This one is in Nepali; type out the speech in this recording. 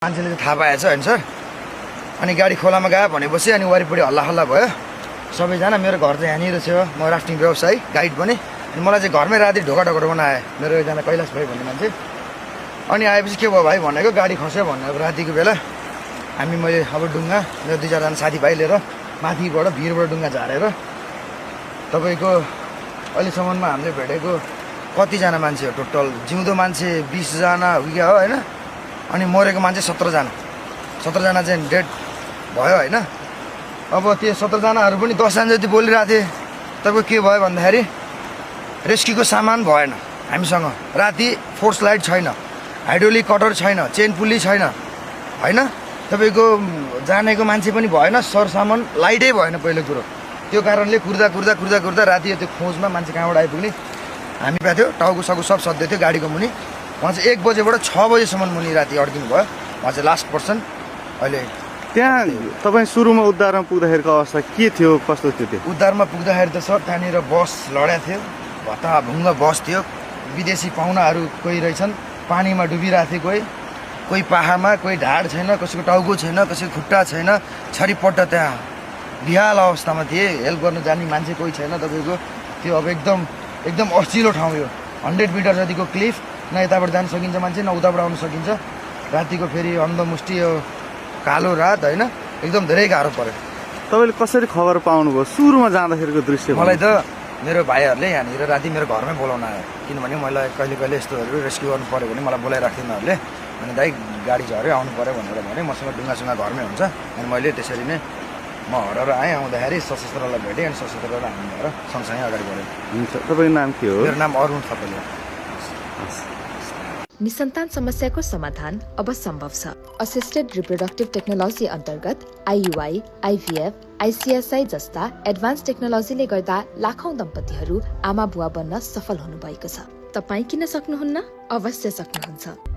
मान्छेले थाहा पाएछ हैन सर। अनि गाडी खोलामा गयो भनेपछि अनि वरिपरि हल्ला हल्ला भयो सबैजना। मेरो घर चाहिँ यहाँनिर छ, म राफ्टिङ व्यवसायी गाइड पनि। अनि मलाई चाहिँ घरमै राति ढोका ढोकाउन आयो मेरो एकजना कैलाश भाइ भन्ने मान्छे। अनि आएपछि के भयो भाइ भनेको गाडी खस्यो भनेको रातिको बेला। मैले अब डुङ्गा मेरो 2-4 जना साथीभाइ लिएर माथिबाट भिरबाट डुङ्गा झारेर तपाईँको अहिलेसम्ममा हामीले भेटेको कतिजना मान्छे हो टोटल जिउँदो मान्छे 20 जना उयो हो हैन। अनि मरेको मान्छे 17 जना चाहिँ डेड भयो हैन। अब त्यो 17 जनाहरू पनि 10 जना जति बोलिरहेको थिए। तपाईँको के भयो भन्दाखेरि रेस्क्युको सामान भएन हामीसँग, राति फोर्स लाइट छैन, हाइड्रोलिक कटर छैन, चेन पुल्ली छैन हैन। तपाईँको जानेको मान्छे पनि भएन, सरसामान लाइटै भएन पहिलो कुरो। त्यो कारणले कुर्दा राति त्यो खोजमा मान्छे कहाँबाट आइपुग्ने हामी पाएको थियो। टाउको साउको सब सध्दै थियो गाडीको मुनि। उहाँ चाहिँ 1 बजेबाट 6 बजेसम्म मुनि राति अड्किनु भयो। उहाँ चाहिँ लास्ट पर्सन। अहिले त्यहाँ तपाईँ सुरुमा उद्धारमा पुग्दाखेरिको अवस्था के थियो, कस्तो थियो? त्यो उद्धारमा पुग्दाखेरि त सर त्यहाँनिर बस लडेको थियो, भत्ताभुङ्ग बस थियो। विदेशी पाहुनाहरू कोही रहेछन्, पानीमा डुबिरहेको थियो, कोही पाहाडमा, कोही ढाड छैन, कसैको टाउको छैन, कसैको खुट्टा छैन, छरिपट्ट त्यहाँ बिहाल अवस्थामा थिए। हेल्प गर्न जाने मान्छे कोही छैन तपाईँको। त्यो अब एकदम असिलो ठाउँ यो। 100 मिटर जतिको क्लिफ, न यताबाट जान सकिन्छ मान्छे, न उताबाट आउन सकिन्छ। रातिको फेरि अन्धमुष्टि यो कालो रात हैन, एकदम धेरै गाह्रो पर्यो। तपाईँले कसरी खबर पाउनुभयो सुरुमा जाँदाखेरिको दृश्य? मलाई त मेरो भाइहरूले यहाँनिर राति मेरो घरमै बोलाउन आयो, किनभने मलाई कहिले यस्तोहरू रेस्क्यु गर्नु पऱ्यो भने मलाई बोलाइरहेको थियो उनीहरूले। अनि दाइ गाडी झऱ्यो आउनु पऱ्यो भनेर भने मसँग डुङ्गासुङ्गा घरमै हुन्छ। अनि मैले त्यसरी नै म हरेर आएँ। आउँदाखेरि सशस्त्रलाई भेटेँ अनि सशस्त्रलाई हामी भएर सँगसँगै अगाडि बढ्यौँ। हुन्छ, तपाईँको नाम के हो? मेरो नाम अरुण थपलिया। निसन्तान समस्याको समाधान अब सम्भव छ। असिस्टेड रिप्रोडक्टिभ टेक्नोलोजी अन्तर्गत IUI, IVF, ICSI जस्ता एडभान्स टेक्नोलोजीले गर्दा लाखौं दम्पतिहरू आमा बुवा बन्न सफल हुनुभएको छ। तपाईँ किन सक्नुहुन्न? अवश्य सक्नुहुन्छ।